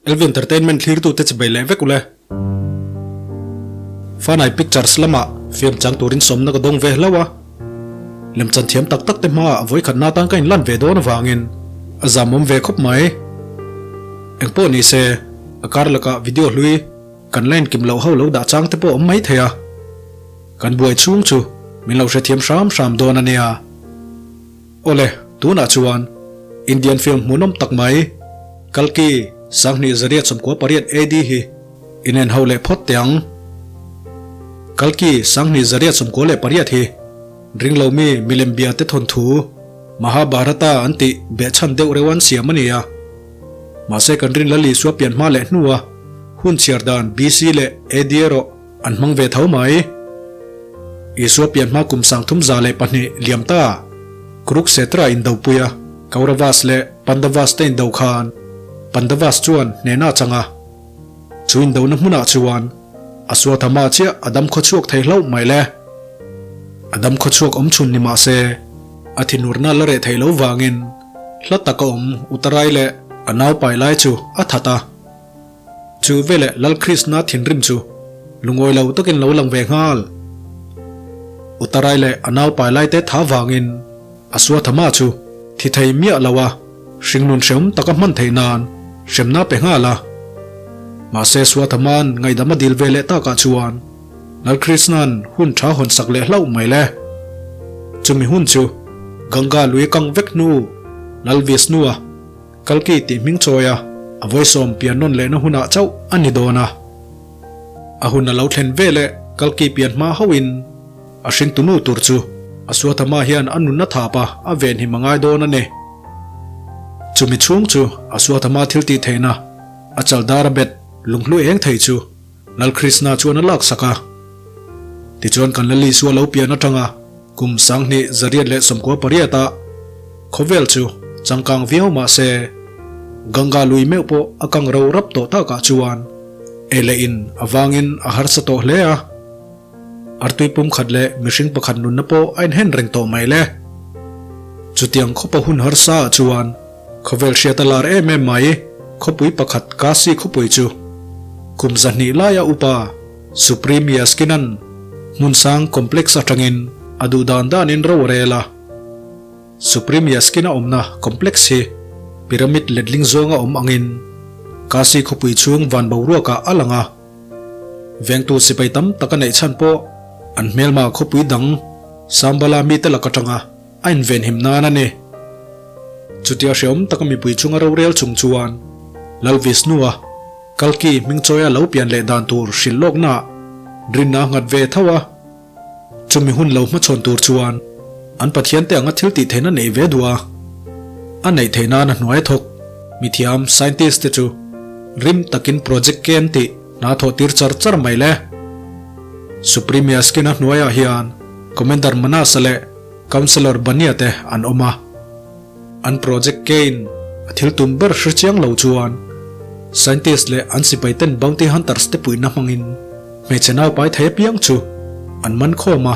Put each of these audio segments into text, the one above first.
LV Entertainment thlirtute chibai leh vek ule. Fanai Pictures lamah film chang turin sawmna ka dawng ve hlauh a. Lemchan thiam tak tak te hmaah vawikhatna atan ka inlan ve dawn avangin a zamawm ve khawp mai. Engpawh ni se, a kar lakah video hlui kan la inkim loh ho lo dah chang te pawh awm mai thei a. Kan buai chhung chu min lo hrethiam hram hram dawn a nia. Awle, tunah chuan Indian film hmuhnawm tak mai, Kalki 2028 AD hi inen ho leh phawt teh ang. Kalki 2028 hi ringlomi milem bia te thawnthu Mahabharata an tih behchhan deuh reuh an siam a ni a. Mahse kan rin Lal Isua pian hma leh hnua hun chhiar dan BC leh AD erawh An hmang ve tho mai. Isua pian hma kum 3002 liam ta Kurukshetra indopui a, Kauravas leh Pandavas te indo khan Pandavas chuan hnehna a chang a. Chu indona hmunah chuan Aswathama chiah a dam khawchhuak thei hlauh mai le. A dam khawchhuak awm chhun ni mah se, a thinurna la reh theih lo vangin hla taka awm Uttarai leh a naupai lai chu a that a. Chu veleh Lal Krishna thinrim chu lungawi lo takin lo lang ve nghal. Uttarai leh a naupai laite tha vangin Aswathama chu thi thei miah lo a, hringnun hreawm taka hman theih nan hremna pe nghal a. Mahse Swathama'n ngaihdam a dil ve leh takah chuan Lal Krishna'n hun tha hawn sak leh hlauh mai le. Chumi hun chu Ganga lui kang vek hnu Lal Vishnu-a Kalki tih hming chawi a, a vawisawm pian nawn lehna hunah chauh a ni dawn a. A hun a lo thlen veleh Kalki pian hma hauhin a hringtu nu tur chu Aswathama hian a nunna thap a, a venhim a ngai dawn a ni. Chumi chhung chu Aswathama thil tih theihna, a chaldar a bet lunghlu eng thei chu Lal Krishna chuan a laksak a. Tichuan kan Lal Isua lo pian atanga kum 2898 ah khawvel chu changkang viau mah se Ganga lui meuh pawh a kang ro rap tawh takah chuan ei leh in avangin a harsa tawh hle a. Artui pum khat leh mihring pakhat nunna pawh a inhen reng tawh mai le. Chutiang khawpa hun harsa ah chuan Khawvel hriat a lar em em mai, khawpui pakhat Kasi khawpui chu kum 200 laia upa Supreme Yaskinan hmunsang complex atangin a duh dan danin ro a rel a. Supreme Yaskina awmna complex hi pyramid letling zawnga awm angin Kasi khawpui chhung van boruakah a lang a. Vengtu sipai tam tak a neih chhan pawh an hmelma khawpui dang Sambala mite lak atanga A invenhim nan a ni. Chutia hreawm taka mipui chunga rorel chung chuan Lal Vishnu-a Kalki hmingchawia lo pian leh dan tur hrilh lawknaah rinna a nghat ve tho a. Chumi hun lo hmachhawn tur chuan an pathiante anga thil tih theihna neih ve duh a. A neih theih nan a hnuai thawk mithiam scientist te chu rim takin project ken tih hna thawh tir char char mai le. Supreme Yaskin-a hnuaiah hian Commander Manas-a leh Councillor Bania te an awm a, an project kein a thil tum ber hre chiang lo chuan scientist leh an sipai ten bounty hunters te puihna hmangin hmeichhe naupai thei apiang chu an man khawm a.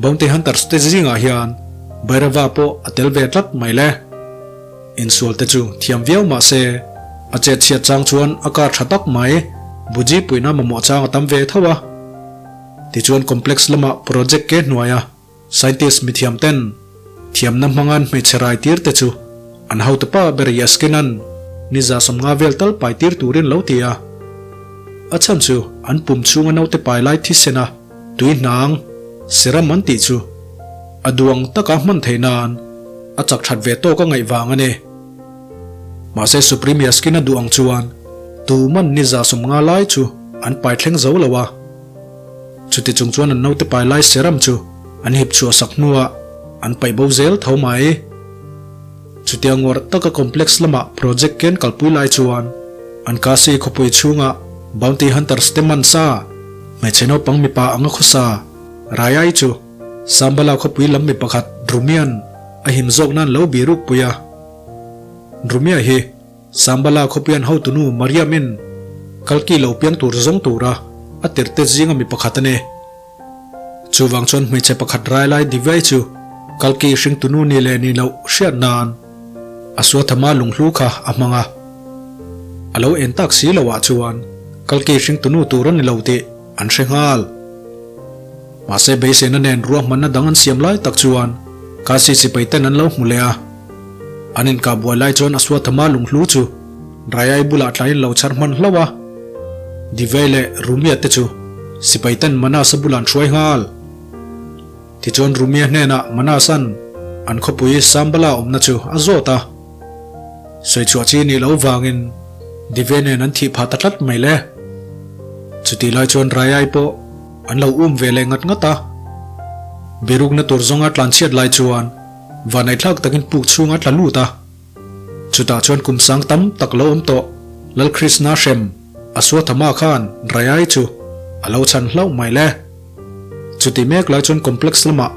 Bounty hunters te zingah hian Bhairava pawh a tel ve tlat mai le. Insual te chu thiam viau mah se a chet chhiat chang chuan a kar tha tak mai, Buji puihna mamawh chang a tam ve tho a. Tichuan complex lama project ke hnuaia scientist mithiam ten thiamna hmangan hmeichhe rai tir te chu an hotu pa ber Yaskinan ni 50 vel tal pai tir turin lo ti a. A chhan chu an pum chhunga naute pai lai thisena tui hnang, serum an tih chu a duang taka hman theih nan a chak that ve tawk a ngaih vang a ni. Mahse Supreme Yaskin a duh ang chuan tuman ni 50 lai chu an pai thleng zo lo a. Chuti chung chuan an naute pai lai serum chu an hip chhuah sak hnuah an paih bo zel tho mai. Chutia ngawrh taka complex lamah project ken kalpui lai chuan an Kasi khawpui chhunga bounty hunters te man sa hmeichhe naupang mipa anga khawsa Rayai chu Sambala khawpui lam mi pakhat Drumian a him zawk nan lo biruk pui a. Drumia hi Sambala khawpian hotunu Mariamin Kalki lo piang tur zawng tura a tirhte zinga mi pakhat a ni. Chuvang chuan hmeichhe pakhat rai lai Divai chu Kalki hringtunu ni leh ni loh hriat nan Aswathama lunghlu kha a hmang a. A lo en tak si loah chuan Kalki hringtunu tur a ni lo tih an hre nghal. Mahse beiseina nen ruahmanna dang an siam lai tak chuan Kasi sipai ten an lo hmu leh a. An inkah buai lai chuan Aswathama lunghlu chu Rayai bulah tlaiin lo chhar hman hlauh a. Divai leh Rumia te chu sipai ten Manasa bulah an hruai nghal. Tichuan Rumia hnenah Manasan an khawpui Sambala awmna chu a zawt a. Sawichhuah chi nih loh vangin Divai nen an thih phah ta tlat mai le. Chutih lai chuan Rayai pawh an lo um ve leh ngat ngat a. Birukna tur zawnga tlanchhiat lai chuan vanaithlak takin puk chhunga tla lut a. Chutah chuan kum sang tam tak lo awm tawh Lal Krishna hrem Aswathama khan Rayai chu a lo chhan hlauh mai le. Chuti mek lai chuan complex lamah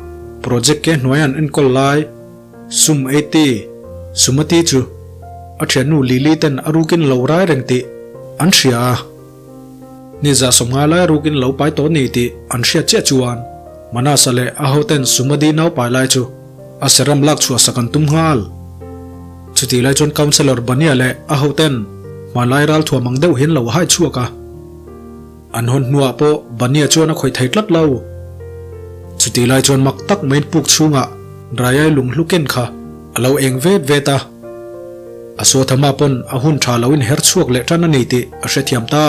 project ke hnuai an enkawl lai Sum 80 Sumati chu a thiannu Lily ten a rukin lo rai reng tih an hria a. Ni 150 lai rukin lo pai tawh ni tih an hriat chiah chuan Manasa leh a hoten Sumadi nau pai lai chu a seram lak chhuah sak an tum nghal. Chutih lai chuan Councellor Bania leh a hoten hmanlai ral thuam ang deuh hian lo hai chhuak a. An hawn hnuah pawh Bania chuan a khawih thei tlat lo. Chutih lai chuan mak tak maiin puk chhungah Rayai lunghlu ken kha a lo eng vet vet a. A Suathama pawn a hun tha lo inher chhuak leh tan a ni tih a hrethiam ta.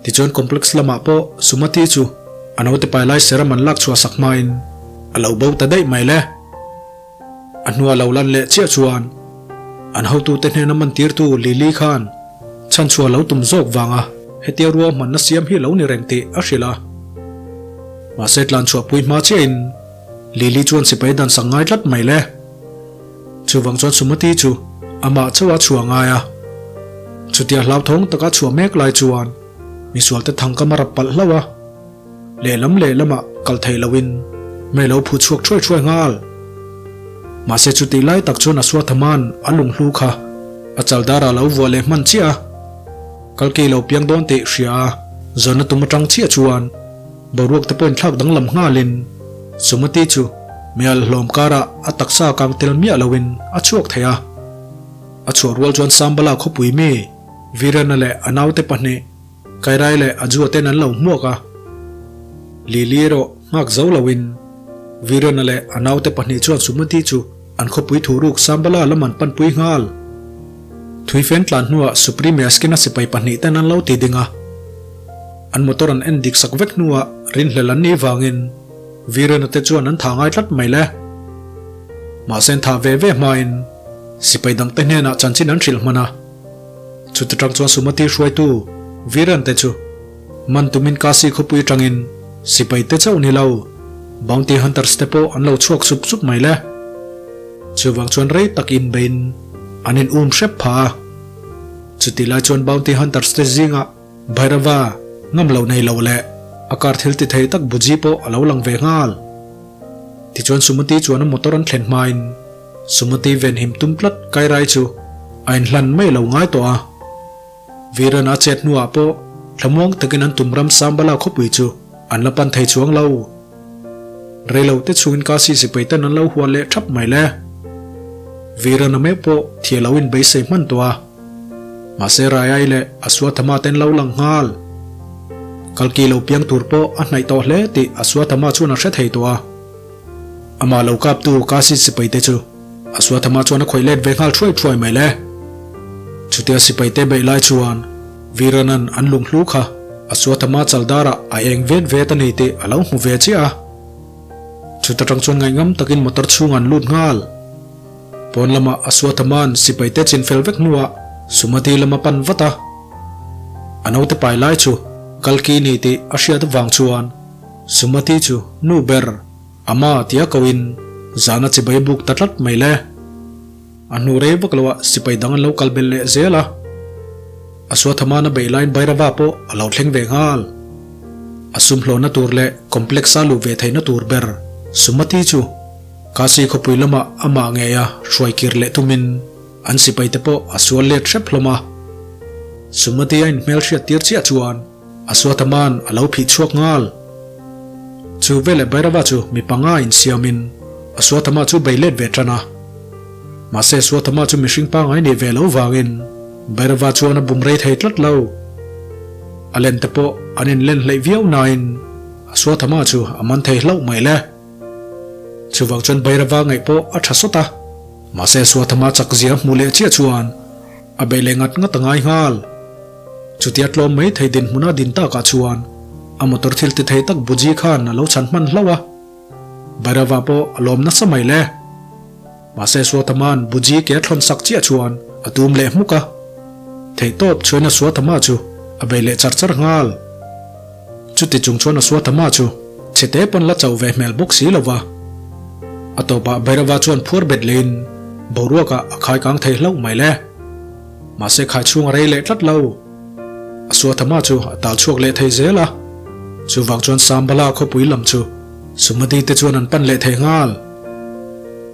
Tichuan complex lamah pawh Sumati chu a naute pai lai seram an lak chhuah sak hmain a lo bo ta daih mai le. A hnua lo lan leh chiah chuan an hotute hnena mantirtu Lily khan chhanchhuah lo tum zawk vanga hetia ruahmanna siam hi lo ni reng tih a hrilh a. Mahse tlanchhuahpui hma chiahin Lily chuan sipai dan sak ngai tlat mai le. Chuvang chuan Sumati chu amah chauh a chhuah ngai a. Chutia hlauthawng taka chhuah mek lai chuan misualte thangkam a rap palh hlauh a. Lehlam lehlamah kal theih loin mei lo phu chhuak thuai thuai nghal. Mahse chutih lai tak chuan Aswathama'n a lunghlu kha a chaldara lo vuah leh hman chiah a. Kalkei lo piang dawn tih hria a, zawhna tum atang chiah chuan boruak te pawhin thlak danglam nghalin Sumati chu meialh hlawm karah a taksa kang tel miah loin a chhuak thei a. A chhuah rual chuan Sambala khawpui mi Virana leh a naute pahnih Kairai leh a jua ten an lo hmuak a, Lily erawh nghak zo loin Virana leh a naute pahnih chuan Sumati chu an khawpui thuruk Sambala lam an panpui nghal. Thuifen tlan hnuah Supreme Askin-a sipai pahnih ten an lo ti ding a, an motor an en dik sak vek hnuah rinhlel an nih vangin Virana te chuan an thah ngai tlat mai le. Mahse an thah ve ve hmain sipai dangte hnenah chanchin an hrilh hman a. Chuta tang chuan Sumati hruaitu Viran te chu man tumin Kasi khawpui atangin sipai te chauh ni lo bounty hunters te pawh an lo chhuak sup sup mai le. Chuvang chuan rei tak inbein an in um hrep phah a. Chutih lai chuan bounty hunters te zingah Bhairava ngam lo nei lo leh a kar thil ti thei tak Buji pawh a lo lang ve nghal. Tichuan Sumati chuan a motor an thlen hmain Sumati venhim tum tlat Kairai chu a inhlan mai lo ngai tawh a. Viran a chet hnuah pawh thlamuang takin an tum ram Sambala khawpui chu an la pan thei chuang lo. Reilo te chungin Kasi sipai ten an lo hual leh thap mai le. Viran a meuh pawh thia lo in beisei hman tawh a. Mahse Raiai leh Aswathama ten lo lang nghal. Kalki lo piang tur pawh a hnaih tawh hle tih Aswathama chuan a hre thei tawh a. Amah lo kaptu Kasi sipai te chu Aswathama chuan a khawih let ve nghal thuai thuai mai le. Chutia sipai te beih lai chuan Viranan an lunghlu kha Aswathama chaldarah a eng vet vet a ni tih a lo hmu ve chiah a. Chuta tang chuan ngaihngam takin motor chhungah an lut nghal. Pawn lamah Aswathama'n sipai te chin fel vek hnuah Sumati lam a pan vat a. A naute pai lai chu Kalki ni tih a hriat avang chuan Sumati chu nu ber Ama tia koin zana chibai buk ta tlat mai le. A hnu rei vak loah sipai dang an lo kal belh leh zel a. Aswathama'n a beih laiin Bhairava pawh a lo thleng ve nghal. A sumhlawhna tur leh complex-a luh ve theihna tur ber Sumati chu Kasi khawpui lamah amah ngei a hruai kir leh tumin an sipaite pawh a sual let hrep hlawm a. Sumati a inhmelhriat tir chiah chuan Aswathama'n a lo phih chhuak nghal. Chu veleh Bhairava chu mi panga insiamin Aswathama chu bei let ve tan a. Mahse Aswathama chu mihring pangai nih ve lo vangin. Bhairava chuan a bum rei thei tlat lo. A len te pawh an in len hleih viau nain Aswathama chu a man thei hlauh mai le. Chuvang chuan Bhairava ngaih pawh a tha sawt a. Mahse Aswathama chak zia hmuh leh chiah chuan a beih leh ngat ngat a ngai nghal. Chutia tlawm mai thei dinhmuna din takah chuan a motor thil ti thei tak Buji khan a lo chhan hman hlauh a. Bhairava pawh a lawm nasa mai le. Mahse Suathama'n Buji ke a thlawn sak chiah chuan a tum leh hmuk a. Theihtawp chuan a Suathama chu a bei leh char char nghal. Chuti chung chuan a Suathama chu chhete pawn la chauh ve hmel bawk si lo va. A tawpah Bhairava chuan phuar bet lehin boruakah a khai kang thei hlauh mai le. Mahse khai chhung a rei leh tlat lo. A Suathama chu a tal chhuak leh thei zel a. Chuvang chuan Sambala khawpui lam chu Sumati te chuan an pan leh thei nghal.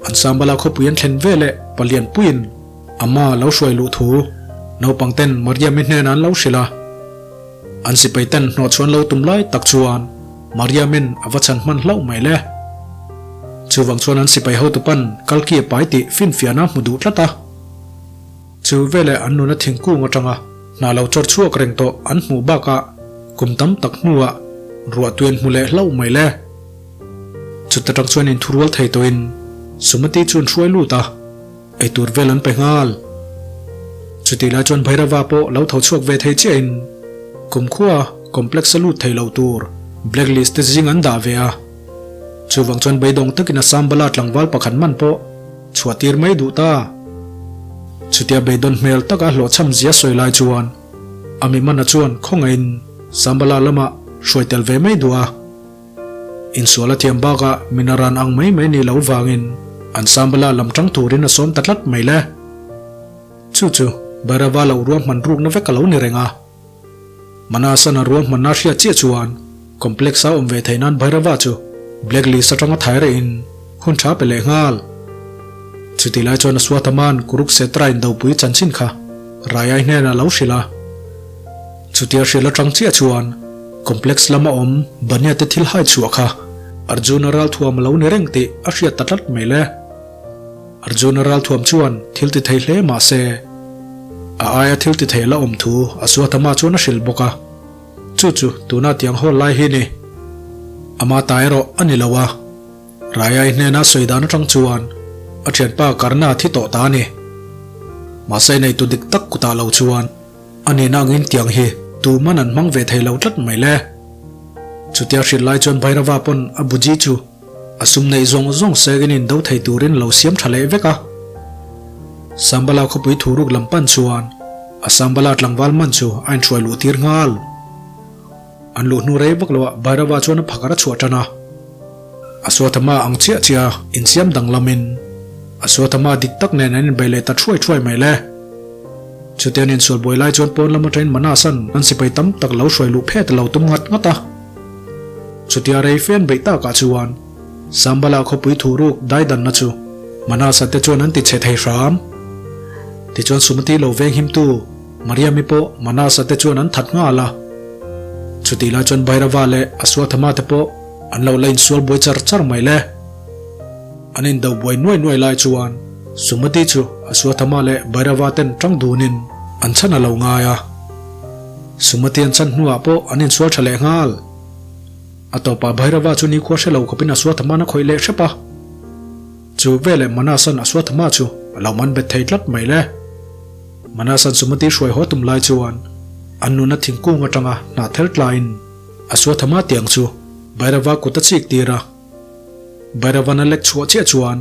An Sambala khawpui an thlen ve leh palian puiin Amma lo hruai luh thu naupang ten Mariami hnenah an lo hrilh a. An sipai ten hnawh chhuan lo tum lai tak chuan Mariamin a va chhan hman hlauh mai le. Chuvang chuan an sipai hotu pan kalki a pai tih finfiahna hmu duh tlat a. Chu veleh an nuna thingkung atanga hna lo chawr chhuak reng tawh an hmuh bakah kum tam tak hnuah ruah tui an hmu leh hlauh mai le. Chuta tang chuan inthurual thei tawhin Sumati chu an hruai lut a, eitur vel an pe nghal. Chutih lai chuan Bhairava pawh lo tho chhuak ve thei chiahin kumkhua complex a lut thei lo tur blacklist te zing an dah ve a. Chuvang chuan beidawng takin Assam bala tlangval pakhat man pawh chhuah tir mai duh ta. Chutia beidawn hmel taka hlawhchham zia sawi lai chuan a mi mana chuan khawngaihin Sambala lamah hruai tel ve mai duh a. Insual a thiam bakah min a ran ang mai mai ni lo vangin an Sambala lam tang turin a sawm ta tlat mai le. Chu chu Bhairava lo ruahman rukna vek a lo ni reng a. Manasan a ruahmanna hriat chiah chuan complex a awm ve theih nan Bhairava chu blacklist atanga thai rehin hun tha pe leh nghal. Chutih lai chuan Aswathama'n Kurukshetra indopui chanchin kha Rayai hnenah a lo hrilh a. Chutia hrilh atang chiah chuan complex lama awm Bania te thil hai chhuah kha Arjuna ralthuam a lo ni reng tih a hriat ta tlat mai le. Arjuna ralthuam chuan thil ti thei hle mah se, a aia thil ti thei la awm thu Aswathama chuan a hrilh bawk a. Chu chu tuna tiang hawl lai hi ni. Ama ta erawh a ni lo a, Rayai hnena sawi dan atang chuan a thianpa Karna thi tawh ta a ni. Mahse neitu dik tak kutah lo chuan a nihna angin tiang hi tuman an hmang ve thei lo tlat mai le. Chutia hrilh lai chuan Bhairava pawn a buji chu A sum neih zawng zawng sengin in do thei turin lo siam tha leh vek a. Sambala khawpui thuruk lam pan chuan a Sambala tlangval man chu a inhruai luh tir nghal. An luh hnu rei vak loah Bhairava chuan a phakar a chhuah tan a. Aswathama ang chiah chiah insiam danglamin Aswathama dik tak nen an inbei leh ta thuai thuai mai le. Chutia an insual buai lai chuan pawn lam atangin Manasan an sipai tam tak lo hruai luh phet a lo tum ngat ngat a. Chutia rei fian beih takah chuan Sambala khawpui thuruk daidanna chu Manasa te chuan an ti chhe thei hram. Tichuan Sumati lo veng himtu Mariami pawh Manasa te chuan an that nghal a. Chutih lai chuan Bhairava leh Aswathama te pawh an lo la insual buai char char mai le. An indo buai nuai nuai lai chuan Sumati chu Aswathama leh Bhairava ten tang dunin an chhan a lo ngai a. Sumati an chan hnuah pawh an insual tha leh nghal. A tawpah Bhairava chu nikhua hre lo khawpin Aswathama-n a khawih leh hrep a. Chu veleh Manasan Aswathama chu a lo man bet thei tlat mai le. Manasan Sumati hruai haw tum lai chuan an nuna thingkung atanga hnah thel tlaiin Aswathama tiang chu Bhairava kut a chik tir a. Bhairava'n a lek chhuah chiah chuan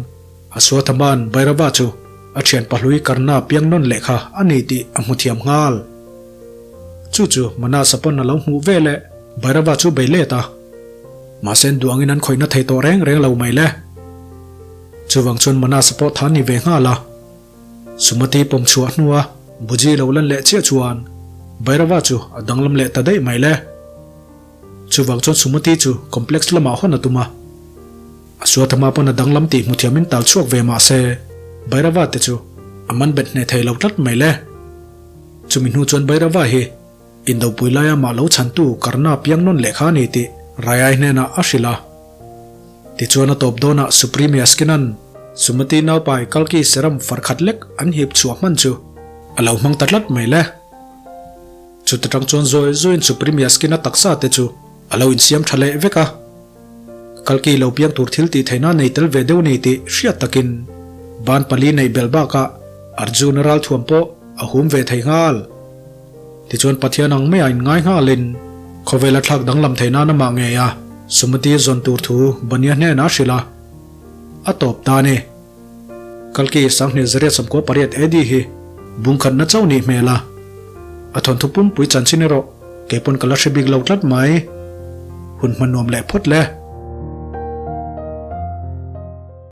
Aswathama'n Bhairava chu a thian pahlui Karna piang nawn leh kha a ni tih a hmu thiam nghal. Chu chu Manasa pawn a lo hmuh ve leh Bhairava chu bei let a. Mahse an duh angin an khawihna thei tawh reng reng lo mai le. Chuvang chuan Manasa pawh tha ni ve nghal a. Sumati pawm chhuah hnua Buji lo lan leh chiah chuan Bhairava chu a danglam leh ta daih mai le. Chuvang chuan Sumati chu complex lamah hawn a tum a. Aswathama pawn a danglam tih hmu thiamin tal chhuak ve mah se, Bhairava te chu a man bet hneh thei lo tlat mai le. Chumi hnu chuan Bhairava hi indopui laia mah lo chhantu Karna piang nawn leh kha a ni tih Rayai hnenah a hrilh a. Tichuan a tawp dawnah Supreme Yaskinan Sumati naupai Kalki Seram farkhat lek an hip chhuah hman chu. A lo hmang ta tlat mai le. Chuta tang chuan zawi zawiin Supreme Yaskin-a taksa te chu a lo insiam tha leh vek a. Kalki lo piang tur thil tih theihna nei tel ve deuh a ni tih hriat takin ban pali neih belh bakah Arjuna ralthuam pawh a hum ve thei nghal. Tichuan Pathian ang maiah inngai nghalin khawvela thlak danglam theih nan amah ngei a Sumati zawn tur thu Bania hnenah a hrilh a, a tawp ta a ni. Kalki 1998 AD hi bungkhatna chauh nih hmel a, a thawnthu pumpui chanchin erawh kei pawn ka la hre bik lo tlat mai. Hun hma nuam leh phawt le.